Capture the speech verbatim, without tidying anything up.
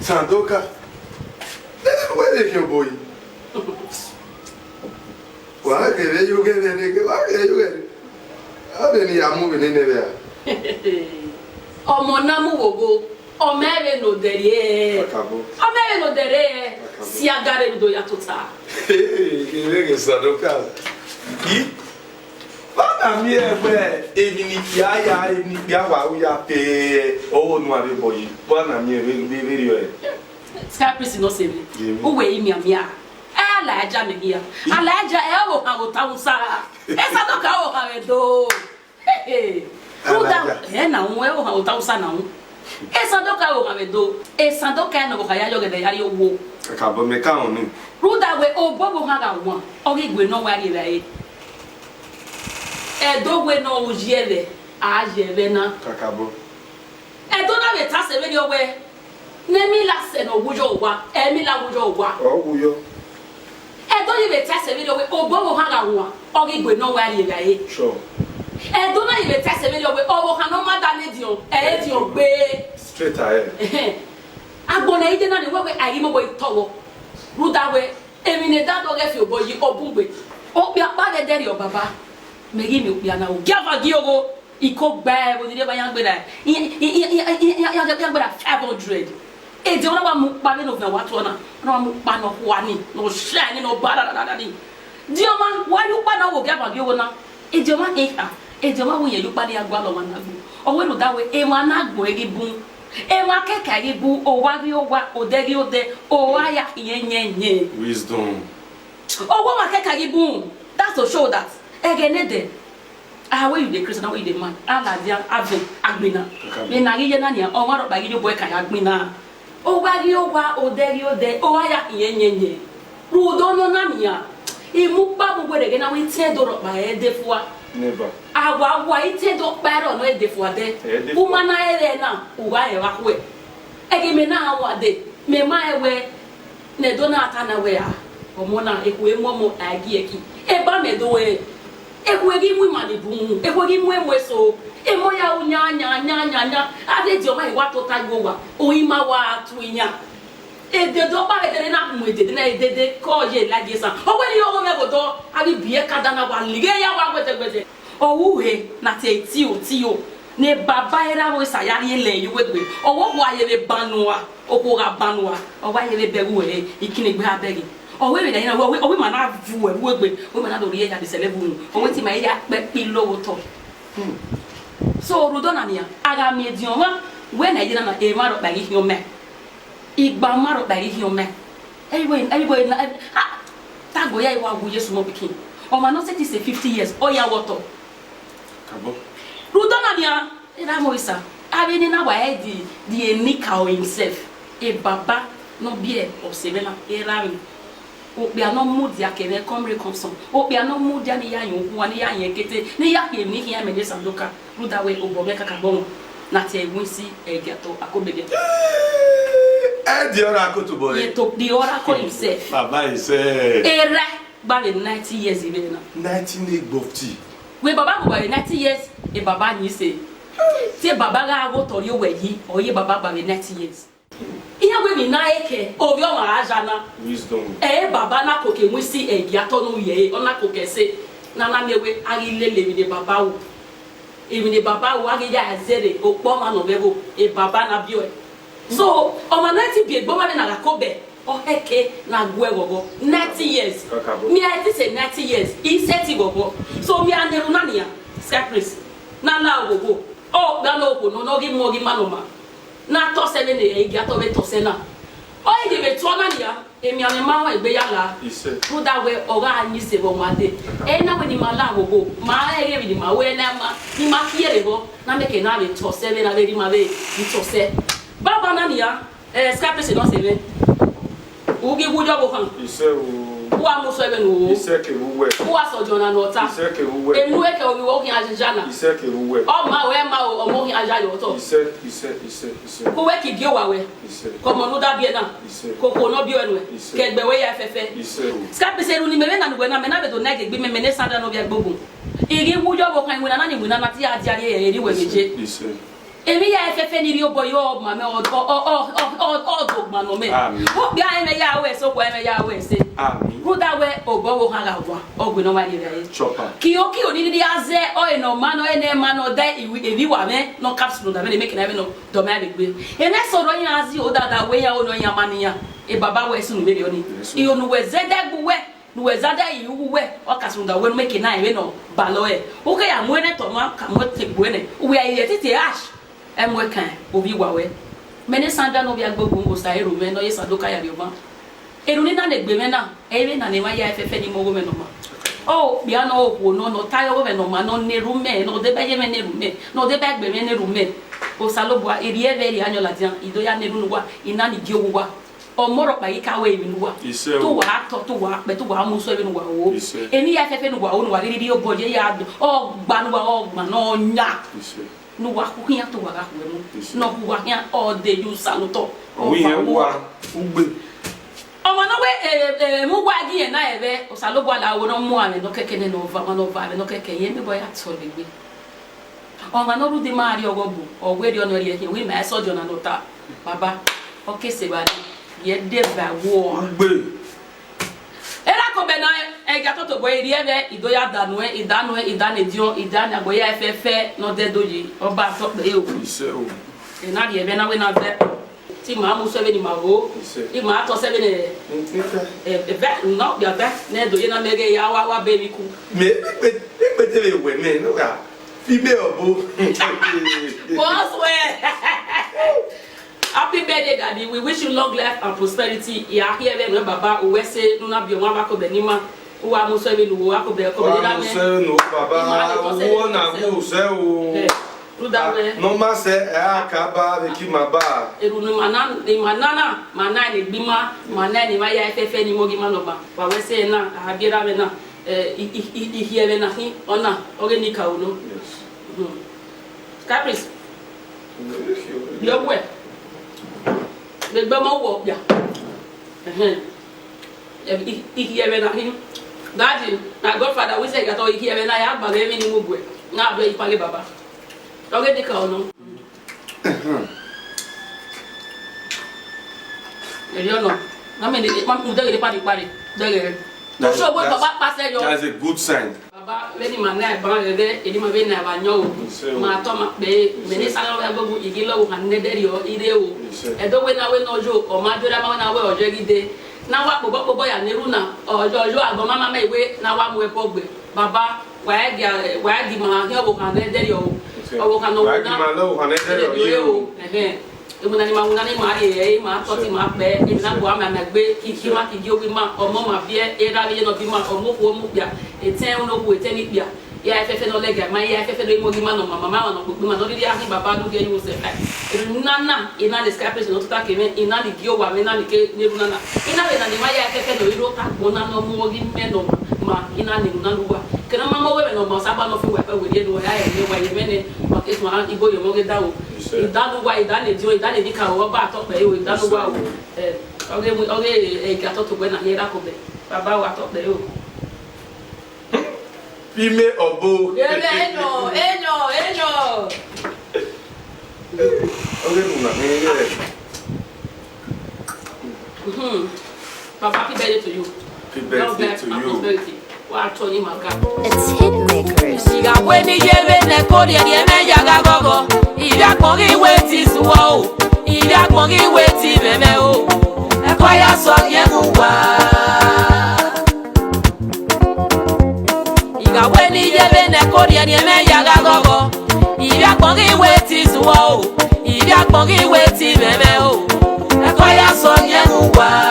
Sandoka, nene wẹ vbe khian obo yi. Wa ghẹ vbe ye oghẹ vbe rre, wa ghẹ ye oghẹ rre. Avbe ne I ya mu vbe nene vbe a? Ọmọ na mu vbe ogho, ọ ma vbe ne odẹ rre. Kakabọ. Ọ ma vbe ne odẹ rre. Kakabọ. Si agare do ya tota. Ghẹ vbe ghẹ Sandoka. I Vbọ na miẹn wẹ emwi ne ikpia ya, emwi ne ikpia wa ru ya te ọghe ne uan rre obọ yi? Vbọ na miẹn vbe, vbe, vbe rriọ ẹre? Sky Prince nọ sẹ vbe. Yemi. Uwẹ i mianmian. Alaja mẹ hia. Alaja ẹ ọvbokhan vbe ota Hausa. Esandoka ọvbokhan vbe do. Rhunmwuda Alaja. Ẹ na wọn, ẹ ọvbokhan vbe ota Hausa na wọn. Esandoka ọvbokhan vbe do. Esandoka ne ọvbokhan ya ye ọghẹdẹ ya rrie owo. Kakabọ mẹ ka họn ni. Rhunmwuda wẹ obọ ọvbokhan gha wan, ọ ghi gue ne ọ wa rrie evbare. Ẹdo wẹ ne ọ ye ẹvbo, a ye ẹvbo na. Kakabọ. Ẹdo na vbe ta sẹ vberriọ wẹ, ne emila sẹ ne ọ wu yọ owa, emila wu yọ owa. Ọ wu yọ. Ẹdo ye vbe ta sẹ vberriọ wẹ, obọ ọvbokhan gha wan, ọ ghi gue ne ọ wa rrie evbare. Sure. Ẹdo na ye vbe ta sẹ vberriọ wẹ, ọvbokhan ne ọ ma da ne ediọn, ẹ ediọn gbe. Straight ahead. Ẹhẹn. Agbọn ne I dee na ni wẹ wẹ a i ghi mu obọ yi tọghọ. Rhunmwuda wẹ, emwi ne da do ghẹ fi obọ yi, ọ bun gbe. Okpia ọkpa ghẹ dẹrriọ baba. Mẹ ghi miẹn okpia na o. Gie ava gie ogho. Iko gbe ẹvbo ni rre vbe iran gberra, iran, iran, iran gberra five hundred. Ediọn na wa mu ukpa vbene oviẹn wa tuọ na, na wa mu ukpa ne ọ khua ni, ne ọ shine ni, ne ọ ba dadadada ni. Diọmwa, wa ye ukpa na wo gie ava gie ogho na. Ediọmwa khin kha, ediọmwa wo iyẹn ye ukpa ne iran gualọ ọmwa na gbe. Ọ wẹ rhunmwuda wẹ emwa na gbe ghi bun, emwa kẹkan ghi bun, owa ghi owa, odẹ ghi odẹ, owa ya khian yẹnyẹn. Wisdom. Ọ wẹ ọmwa kẹkan ghi bun, that's to show that ẹghẹ ne ẹdẹ, ah, wẹ you dey craze na, wẹ you dey mad, a ladian avẹn agbọn na. Okay. Vbe ne a ghi ye na nian, ọmwa rhọkpa ghi ye obọ ẹkan ya agbọn na. Owa ghi owa, odẹ ghi odẹ, owa ya khian yẹnyẹn. Rhunmwuda ọnọna nian, I mu ukpa mu werrieghe na wẹ I te do rhọkpa ẹre de fua. Never. A wa wa I te do kpa ẹre ọnọ ẹre de fua dẹ. Ẹre de fua. U ma na rẹn na, u gha rẹn vbe akhuẹ. Ẹghẹ mẹ na wa dee, mẹ ma rẹn wẹ ne Ẹdo na ta na wẹ a, ọmọ na, ekhue mu ọmọ a i gie ẹki. Eba mẹ do rẹn. Ekhue ghi mu ima ni bun, ekhue ghi mu emu eso, emọ ya ru yan yan yan yan yan, avbe ediọn ọmwa i wa tota ye owa, orinmwi ma wa tu iran. Edede ọkpa vbe dede na mu edede na, edede ke ọ ye la gie esan. Ọ wẹ ne I ọghọ mwẹ vbe odọ, avbe ibiẹka da na wa lighe ya wa wẹdẹwẹdẹ. Ọ ru he na tie tio tio, ne baba erha vbe sa ya rhie lẹ ye uwegbe. Ọ wẹ okhuo a ye vbe ban ua, okhuo gha ban ua, ọ wa ye vbe bẹghe uẹ, ikinnegbe a bẹghe. Ọ wẹ vbe na, ọ wẹ, ọ wẹ ima na vu uẹ vbe uwegbe, ọ wẹ ima na do rhie ya de sẹlẹ vbe unu, ọ wẹ te ima ya kpẹ kpilo vbe otọ. Hmm. So, rhunmwuda ọna nian, a gha miẹn ediọn ọmwa, wẹ na ye na na, emwa rhọkpa ghi khian mẹ. Igba ma rhọkpa ghi khian mẹ. Everybody, everybody, na, ah, tag oya, I wa wu Jesu mọ pikin. Ọmwa ne ọ sẹtin sẹ fifty years, ọ ya wẹ otọ. Kabọ. Rhunmwuda ọna nian, erha mẹ isa. Avbe ne na wa ẹdi, the nika of himself. E baba ne ọ biẹ ọse mwẹ na, erha mwẹ. Okpia ne ọ mudia kevbe come rain come sun. Okpia ne ọ mudia ne I ya yẹn okhua, ne I ya yẹn ekete, ne I ya khin emwi ne I khian mẹ ne Sandoka. Rhunmwuda wẹ obọ mwẹ kakabọ wọn, na tie ẹre winsi ẹgiatọ akobede. Ẹ di ọra ko tobọ re. Ye to di ọra ko himself. Baba himself. Erha gba vbe ninety years vbe na. Ninety ne gbọti. Wẹ baba gba vbe ninety years, e baba ni se. Te baba gha gho tọ rrie owẹ yi, ọ ye baba gba vbe ninety years. Iran wẹ emwi na ẹkẹ, ovbi ọmwa ra ya na. Wisdom. Ẹ baba na koko winsi ẹgiatọ ne u ye, ọ na koko ẹse, ne a na miẹn wẹ a ghi lele emwi ne baba ru. Emwi ne baba ru, a ghi ya zẹrẹ okpọ ọmwa ne ọ vbe ẹvbo, e baba na biẹ ọe. So, ọmwa ne a ti biẹ egbe ọmwa vbe na gha kobẹ, ọ hẹke na gu ẹghọghọ. Ninety years. Kakabọ. Mẹ a ti sẹ ninety years, I sẹtin ghọghọ. So, mẹ a na erhunmwu na nian, Sky Prince, na la oghogho. Ọ gha ne okhuo nọ, ne ọ ghi mu, ọ ghi ma nọ ma. Na tọ sẹ vbene ẹ i gia tọ vbe tọ sẹ na. Ọ i de vbe tuọ na nia, emianmwẹ ma họn egbe ya la. Isẹ. Rhunmwuda wẹ ọ gha yin isẹ vbe ọmwa dee. Ẹ na wẹ ne ima la oghogho, ma rẹn eghe emwi ne ima ru ẹre ne ma, ne ima khiẹrẹ vbọ, na mẹ ke na vbe tọ sẹ vbe na vbe rhie ima vbe tọ sẹ. Baba na nia, eh, Sky Prince nọ sẹ mwẹ. U ghi wu yọ vbe okhan. Isẹ o. U wa mu sẹ vbe nu o. Isẹ kevbe uwẹ. U wa sẹ ọdiọn na ne ọ ta. Isẹ kevbe uwẹ. Enu ẹkẹ ovbi wẹ ọ khian ya na. Isẹ kevbe uwẹ. Ọ ma wẹ ma o, ọmọ ọ khian ya yọ otọ. Isẹ, isẹ, isẹ, isẹ. Ku wẹ ki gie owa wẹ. Isẹ. Ke ọmọ ne u da biẹ na. Isẹ. Ke okhuo ne ọ biẹ ọe nuẹ. Isẹ. Ke ẹgbẹ wẹ ya fẹfẹ. Isẹ o. Sky Prince, erhunmwu ne imẹ vbe na ne uwẹ na, mẹ na vbe do na egbe imẹ, mẹ ne Sandra ne ọ vbe ẹgbẹ ogun. I ghi wu yọ vbe okhan iwinna na, ne iwinna na te ya dia rrie ẹre, erha wẹ vbe je. Isẹ. Emwi hia ẹfẹfẹ ni rhie obọ ye ọmamẹ, ọ, ọ, ọ do gban nọ mẹ. Amen. Okpia ẹmwẹ ya ru ẹse, okhuo ẹmwẹ ya ru ẹse. Amen. Rhunmwuda wẹ obọ ọvbokhan gha wa, ọ wẹ ne ọ ma rhie evbare. Chopper. Kiokio ni rhirhi a zẹ ọre ne ọ ma nọ, ẹre ne ẹ ma nọ, da emwi wa mwẹ ne ọ ka sunu da mwẹ ne mẹ ke na vbe nọ, dọ mẹ vbe gbe. Emwi ẹse ọrọ iran zẹ odada wẹ iran ro nọ iran ma ne iran. E baba wẹ sunu vberriọ ni. Yes, sir. Iro ne uwẹ zẹdẹ gbe uwẹ, ne uwẹ zẹdẹ ru uwẹ, ọ ka sunu da wẹ ne mẹ ke na vbe nọ balọ ẹre. U ke ya mu ẹnẹ tọ ma ka mu ẹtẹn gbe uwẹ nẹ. Uwẹ a ye titi ash. Ẹ mu ẹkan ovbi uwa wẹ. Mẹ ne Sandra ne ovbi agbogbo Osa ero mwẹ ne ọ ye Sadoka ya rhiọmwa. Erhunmwu na ne egbe mwẹ na, ẹ i vbe na ne emwa hia ẹfẹfẹ ni mu ọghomwẹ ne ọ ma. Okpia ne okhuo nọ, ne ọ ta ye ọghomwẹ ne ọ ma, ne ọ na erhunmwu mẹ, ne ọ deba iye mwẹ na erhunmwu mẹ, ne ọ deba egbe mwẹ na erhunmwu mẹ. Osanobua, erriẹ vbe erriẹ a yan ladian, I do ya na erhunmwu ne uwa, I na ni gie owa uwa. Ọmọ rhọkpa ghi ka ru emwi ne uwa. Isẹ o. Te uwa tọ, te uwa kpẹ, te uwa mu sẹ vbene uwa ru. Isẹ. Emwi hia ẹfẹfẹ ne uwa ru, ne uwa rhirhi rhie obọ ye ya, ọ gba ne uwa, ọ gba ne ọ yan. Isẹ. Ne uwa khian te uwa gha khuẹ mu. Yes, sir. Ne ọ khu uwa khian, ọ de ye Osanobua. Ọ wẹ irẹn wa ugbe. Ọmwa ne ọ wẹ, eh, eh, mu uwa gie irẹn na ẹvbẹ, Osanobua la wo ne ọ mu amwẹ ne ọ kẹkẹ nẹ, ne ọ va, ọmwa ne ọ va amwẹ ne ọ kẹkẹ, irẹn mẹ bọ ya tọ lẹ egbe. Ọmwa ne ọ rhunmwuda ima rrie ọghọbu, ọ wẹ erriọ ne ọ rhie khian, wẹ ima ẹsọdi ọna ne ọ ta, baba, ọ ke sẹ evbare, ye de va wọ. Ugbe. Erha kobẹ na, ẹgia toto bọ, I rhie vbe, I do ya da nuẹn, I da nuẹn, I da ne ediọn, I da ne agbọn hia ẹfẹfẹ ne ọ dẹ do yi, ọba tọ kpẹ o. Isẹ o. Ena rhie vbe na wẹ na vẹ. Te ima mu sẹ vbene ima ro. Isẹ. Ima tọ sẹ vbene, mm, ẹ, ẹ, vẹ, nọ, ya vẹ, ne do ye na mẹ ghe ya wa, wa be vbe iku. Mẹ, mẹ, mẹ, mẹ, te vbe wẹ mẹ, no, ya. Fi mẹ ọbo. Boss, wẹ. Happy birthday, Daddy. We wish you long life and prosperity. Ya khiẹ vbe nuẹ baba, uwẹ sẹ ne u na biẹ ọmwa vbe akobẹ ne ima. Uwa mu sẹ vbe ne uwa akobẹ, akobẹ ne u na mẹ. Uwa mu sẹ vbe ne uwa baba, uwa na wu sẹ o. Eh, rhunmwuda wẹ. Ne ọ ma sẹ, ẹ a ka ba vbe ke ima ba. Erhunmwu ne ima na, ne ima na na, ma na ne egbe ima, ma na ne emwa hia ẹfẹfẹ ni mu ọghe ima ne ọ ma. Wa wẹ sẹ na, a biẹ erha mwẹ na, eh, I, I, I, I khiẹ vbe na khin, ọ na, ọ ghe ne I ka unu. Yes. Hmm. Caprice. Yọ wẹ. Vbe egbe ọmọ wọ okpia. Ẹhẹn. I, I, I khiẹ vbe na khin. Daddy, my godfather, we say that I khiẹ vbe na ya gba vbe emwi ni mu guẹ. Na do ipa ghe baba. Ọ ghe dika ọnọ. Ẹhẹn. Ẹriọ nọ. Na mẹ ni, ma mu dẹghe ni pari pari. Dẹghe. That's, that's, baba pa sẹ yọ. That's a good sign. Baba, vbene ima na ẹban rẹrẹ, eni ma vbe na ẹmwẹ ayọn o. Yes, sir. Ma tọ ma kpẹre, mẹ ne sẹ agbọn vbe agbọn, I ghi lọghọ ohan ne ẹdẹrriọ, I rre o. Yes, sir. Ẹdẹ wẹ na wẹ ne ọ yo, ọ ma do erha ma wẹ na wẹ ọ yọ ẹghẹ dee. Ne a wa kpobọ kpobọ ya ne erhunmwu na, ọ yọ, ọ yọ agbọn ma ma mẹ wẹ ne a wa mu ẹbọ gbe. Baba, wa i gia, wa i gie ima khian ọvbokhan ne ẹdẹrriọ o. Yes, sir. Ọvbokhan ne ọ wu na. Wa i gie ima lẹ ọvbokhan ne ẹdẹrriọ ye o. Ẹhẹn. Emwi na ni ma winna ni ma rhie, ima tọ te ima kpẹẹ, emwi na guan ma ma gbe, kiki ima, kiki owa ima, ọmọ ma biẹ, erha vbe iye ne ọ biẹ ima, ọmọ okhuo ọmọ okpia, etẹn unu okhuo etẹn ne ikpia, hia ẹfẹfẹ ne ọ lẹga ima, hia ẹfẹfẹ ne ọ mu ọghe ima ne ọ ma, ma ma ọmwa ne ọ kpokpo ima, ne ọ rhirhi a khin baba ne u gie ye usẹ. Emwi na na, ena ne Sky Prince ne ọ tota ke mwẹ, ena ni gie owa mwẹ, ena ni ke ne erhunmwu na na. Ena vbe na ni ima hia ẹfẹfẹ ne ọ rre ota agbọn na ne ọ mu ọghe imẹ ne ọ ma, ena ni erhunmwu na ne uwa. Kene ọ ma mu ọghe mwẹ ne ọ ma, Osanobua ne ọ fi uwa ẹkpẹn werriẹ ne uwa ya ẹre, wa ye mwẹ nẹ, wa ke suẹn igho ye mwẹ ọghe da o. Yes, sir. Idanu uwa, idanu ediọn, idanu edika o, ọba tọ kpẹre o, idanu uwa o. Yes, sir. Eh, ọghe, ọghe, eh, ẹgia tọ tobọ na, hia erha kobẹ. Baba wa tọ kpẹre o. Fi mẹ ọbo. Ere enọ, enọ, enọ. Ọghe ne una, eh, eh. Mhm. Papa, happy birthday to you. Happy birthday to you. Long life and prosperity. Wa tọ ni ma ga. It's Hitmakers. I gha wẹ ne I ye vbe nẹ ke orhiẹnrhiẹn mwẹ ya gha ghọghọ, ivbi agbọn ghi wẹ te I zuọ o, ivbi agbọn ghi wẹ te I mwẹ mwẹ o, ẹko ya sọ ye mu uwa. I gha wẹ ne I ye vbe nẹ ke orhiẹnrhiẹn mwẹ ya gha ghọghọ, ivbi agbọn ghi wẹ te I zuọ o, ivbi agbọn ghi wẹ te I mwẹ mwẹ o, ẹko ya sọ ye mu uwa.